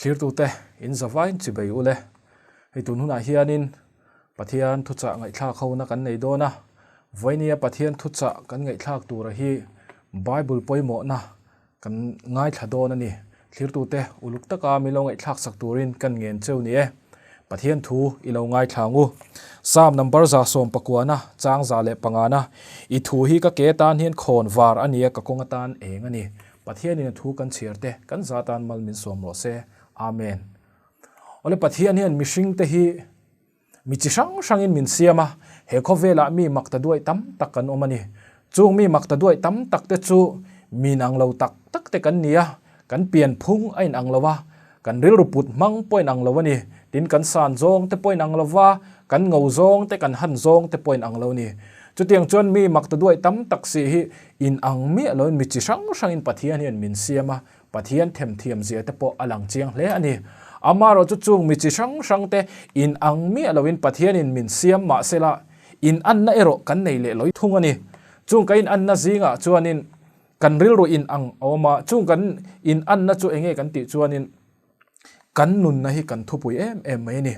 Thlirtute in zavain chibei ule. Hei tun hunah hianin Pathian thuchah ngaihthlak hona kan nei dawn a, vawinia Pathian thuchah kan ngaihthlak tura hi Bible pawimawhna kan ngaithla dawn a ni. Thlirtute uluk taka mi lo ngaihthlak sak turin kan ngen cheu ni e. Pathian thu i lo ngaithla ang u. Psalm number 119 chang 105na, I thu hi ka ke tan hian khawn var a ni a, ka kawng atan eng a ni. Pathianin a thu kan chhiar te kan za tan mal min sawm rawh se. Amen. Awle Pathian hian mihring te hi mi chi hrang hrangin min siam a, he khawvelah mi mak ta duai tam tak kan awm a ni. Chung mi mak ta duai tam tak te chu mi inang lo tak tak te kan ni a, kan pian phung a inang lo a, kan rilru put hmang pawh inang lo a ni. Tin kan san zawng te pawh inang lo va, kan ngo zawng te kan han zawng te pawh inang lo a ni. Chutiang chuan mi mak ta duai tam tak si hi inang miah loin mi chi hrang hrangin Pathian hian min siam a, Pathian themthiam zia te pawh a lang chiang hle a ni. Amaherawh chu chung mi chi hrang hrang te in ang miah loin Pathianin min siam mah sela in anna erawh kan nei leh lawih thung a ni. Chung ka in anna zingah chuanin kan rilru in ang a awm a, chung kan in anna chu enge kan tih chuanin kan nunna hi kan thupui em em mai a ni.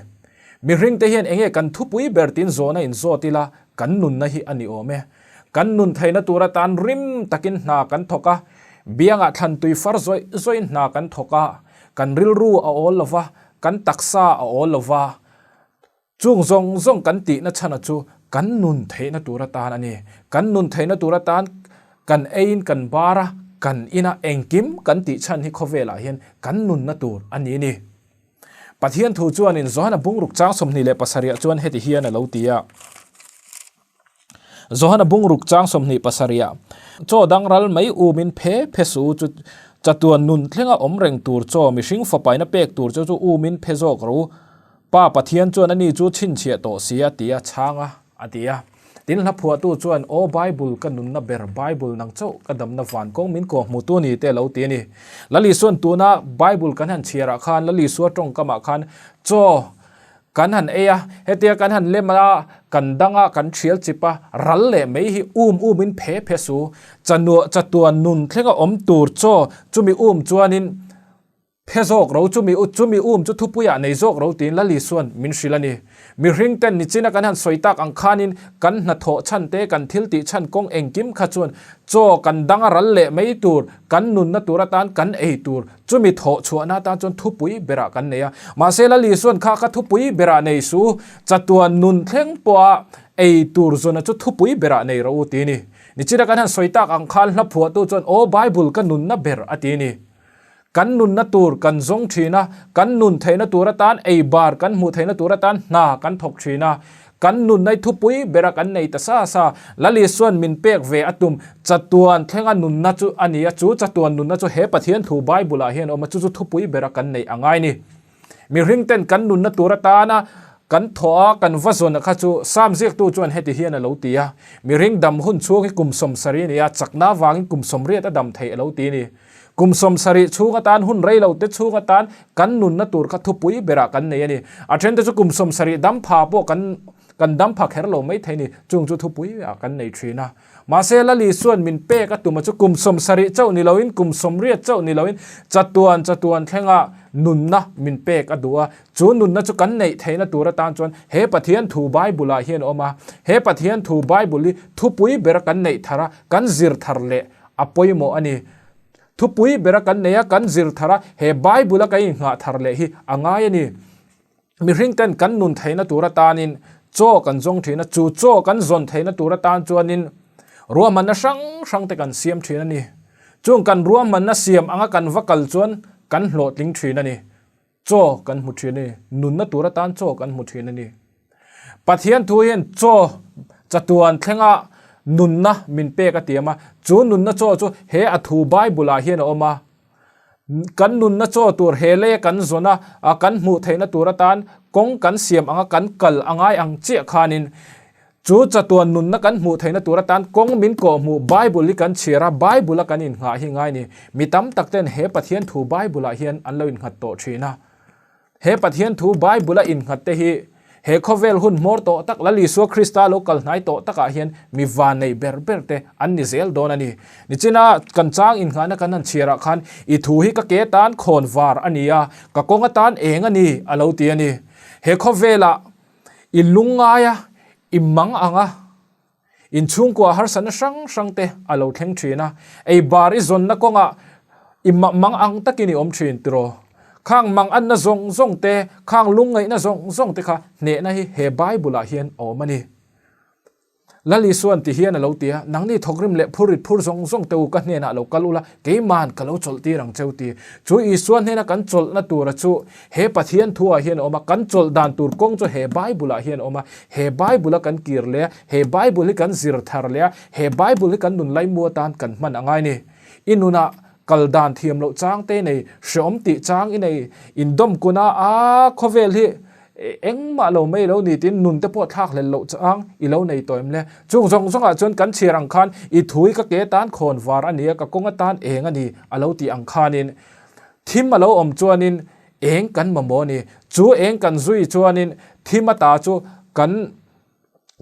Mihring te hian enge kan thupui ber tin zawhna in zawt ila kan nunna hi a ni awm e. Kan nun theihna tur atan rim takin hna kan thawk a, biangah thlan tui far zawih zawihin hna kan thawk a, kan rilru a awl lo va, kan taksa a awl lo va. Chung zawng zawng kan tihna chhana chu kan nun theihna tur atan a ni. Kan nun theihna tur atan kan eiin kan bar a, kan ina engkim kan tih chhan hi khawvelah hian kan nunna tur a ni ni. Pathian thu chuanin Johana bungruk chang 27 chuan heti hian a lo ti a. Johana bungruk chang 27 Chaw dang ral mai umin phe phe su chu chatuan nun thlenga awm reng tur chaw mihring fapaina pek tur chu chu umin phe zawk ro Pa Pathian chuan ani chu chhinchhiah tawh si a ti a chhang a, a ti a. Tin hla phuahtu chuan, Aw Bible, ka nunna ber, Bible nang chauh ka damna van kawng min kawh hmutu ni te a lo ti a ni. Lal Isua'n tuna Bible kan han chhiarah khan, Lal Isua tawngkamah khan chaw kan han ei a, hetia kan han lem a, kan dang a, kan thial chip a, ral leh mai hi um umin phe phe su, chanuah chatuan nun thlenga awm tur chaw chumi um chuanin Phe zawk ro chumi u chumi um chu thupuiah nei zawk ro tiin Lali chuan min hrilh a ni. Mihring ten nichina kan han sawi tak ang khanin kan hnathawh chhan te kan thil tih chhan kawng engkim kha chuan chaw kan dang a ral leh mai tur kan nunna tur atan kan ei tur chumi thawh chhuahna atan chuan thupui berah kan nei a. Mahse Lali chuan kha kha thupui berah nei su chatuan nun thleng pawha ei tur zawna chu thupui berah nei rawh u ti a ni. Nichina kan han sawi tak ang khan hla phuahtu chuan aw Bible ka nunna ber a ti a ni. Kan nunna tur kan zawng thin a, kan nun theihna tur atan ei bar kan hmuh theihna tur atan hna kan thawk thin a. Kan nunna i thupui bera kan nei ta sa sa. Lali chuan min pek ve a tum chatuan thlenga nunna chu a ni a, chu chatuan nunna chu he Pathian thu Bible ah hian a awm a, chu chu thupui bera kan neih a ngai ni. Mihring ten kan nunna tur atana kan thawh a, kan va zawn a kha chu Psalm ziaktu chuan heti hian a lo ti a, Mihring dam hun chhung hi kum 70 a ni a, chakna avangin kum 80 a dam theih a lo ti a ni. Kum 70 chhung atan hun rei lo te chhung atan kan nunna tur kha thupui berah kan nei a ni. A then te chu kum 70 dam pha pawh kan kan dam pha kher lo mai thei ni. Chung chu thupui ah kan nei thin a. Mahse Lali chuan min pek a tum a chu kum 70 chauh ni loin kum 80 chauh ni loin chatuan chatuan thlenga nunna min pek a duh a. Chu nunna chu kan neih theihna tur atan chuan he Pathian thu Bible ah hian a awm a. He Pathian thu Bible hi thupui bera kan neih thar a, kan zir thar leh a pawimawh a ni. Thupui bera kan nei a, kan zir thar a, he Bible a kan inghah thar leh hi a ngai a ni. Mihring ten kan nun theihna tur atanin chaw kan zawng thin a, chu chaw kan zawn theihna tur atan chuanin ruahmanna hrang hrang te kan siam thin a ni. Chung kan ruahmanna siam anga kan va kal chuan kan hlawhtling thin a ni. Chaw kan hmu thin a ni. Nunna tur atan chaw kan hmu thin a ni. Pathian thu hian chaw chatuan thlenga nunna min pek a tiam a. Chu nunna chaw chu he a thu Bible ah hian a awm a. Kan nunna chaw tur he leia kan zawn a, kan hmuh theihna tur atan kawng kan siam anga kan kal a ngai ang chiah khanin Chu chatuan nunna kan hmuh theihna tur atan kawng min kawhhmuh Bible hi kan chhiar a, Bible a kan innghah hi ngai ni. Mi tam tak ten he Pathian thu Bible ah hian an lo innghat tawh thin a. He Pathian thu Bible a innghat te hi He khawvel hun hmawr tawh tak Lal Isua Krista lo kal hnai tawh takah hian mi vannei ber ber te an ni zel dawn a ni. Nichina kan chang innghahna kan han chhiarah khan i thu hi ka ke tan khawn var a ni a, ka kawng atan eng a ni a lo ti a ni. He khawvelah i lungngaia i mang ang a. Inchhungkua harsatna hrang hrang te a lo thleng thin a, ei bar i zawnna kawngah i mang ang takin i awm thin tiraw? Khang mang anna zawng zawng te, khang lungngaihna zawng zawng te kha hnehna hi he Bible ah hian a awm a ni. Lal Isuan ti hian a lo ti a, Nangni thawkrim leh phurrit phur zawng zawng te u ka hnenah lo kal ula, keima'n ka lo chawlh tir ang cheu ti. Chu Isua hnena kan chawlhna tura chu He Pathian thuah hian a awm a, kan chawlh dan tur kawng chu he Bible-ah hian a awm a. He Bible-a kan kir leh a, he Bible hi kan zir thar leh a, he Bible hi kan nun laimu atan kan hman a ngai ni. I nunah kal dan thiam loh chang te i nei, hreawm tih chang i nei, indawm kun a, a khawvel hi engmah lo mai lo ni tiin nun te pawh thlak hlel loh chang i lo nei tawh em le? Chung zawng zawngah chuan kan chhiar ang khan i thu hi ka ke atan khawn var a ni a, ka kawng atan eng a ni a lo tih ang khanin Thim a lo awm chuanin eng kan mamawh a ni. Chu eng kan zui chuanin thim ata chu kan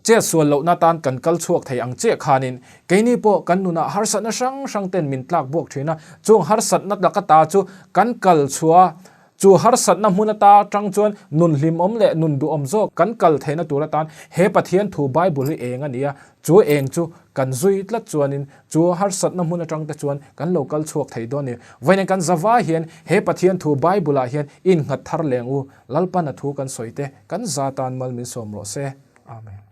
chet sual lohna atan kan kal chhuak thei ang chiah khanin keini pawh kan nunah harsatna hrang hrang ten min tlak buak thin a. Chung harsatna lak ata chu kan kal chhuah a, chu harsatna hmun ata atang chuan nun hlimawm leh nun duhawm zawk kan kal theihna tur atan he Pathian thu Bible hi eng a ni a. Chu eng chu kan zui tlat chuanin chu harsatna hmun atang te chuan kan lo kal chhuak thei dawn a ni. Vawiin kan zava hian he Pathian thu Bible ah hian innghat thar leng u, Lalpan a thu kan sawi te kan za tan mal min sawm rawh se. Amen.